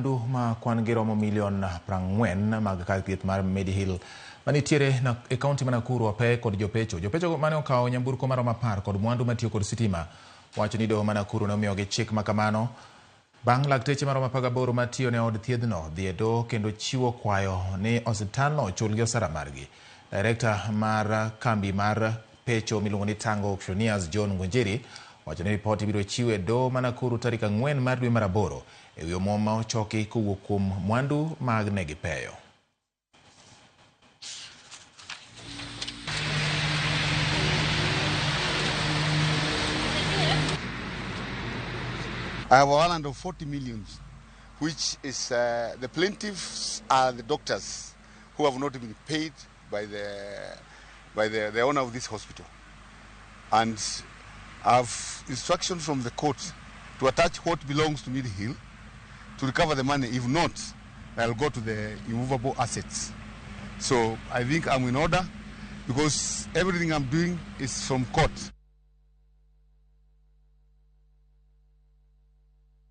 Mwandu ma kwan gi romo milion 40 mag kar thieth mar Mediheal manitiere e kaunti ma Nakuru ope kod jopecho. Jopecho mane okawo nyamburko maromo 10 kod mwandu matiyo kod sitima wacho ni doho ma Nakuru ne omiyogi chik ma kamano bang' lakteche maromo 18 matiyo ne od thiedhno dhi e doho kendo chiwo kwayo ni osiptalno ochulgi osara margi. Director mar kambi mar pecho miluongo ni Tango Auctioneers John Ngunjiri wacho ni ripot ibiro chiw e doho ma Nakuru tarik 4 mar dwe mar aboro e wi omuom ma ochoki kowuok kuom mwandu mag ne gipeyo. I have a warrant of 40 million, which is the plaintiffs are the doctors who have not been paid by the owner of this hospital. And I have instructions from the court to attach what belongs to Mediheal to recover the money. If not, I'll go to the immovable assets. So I think I'm in order because everything I'm doing is from court.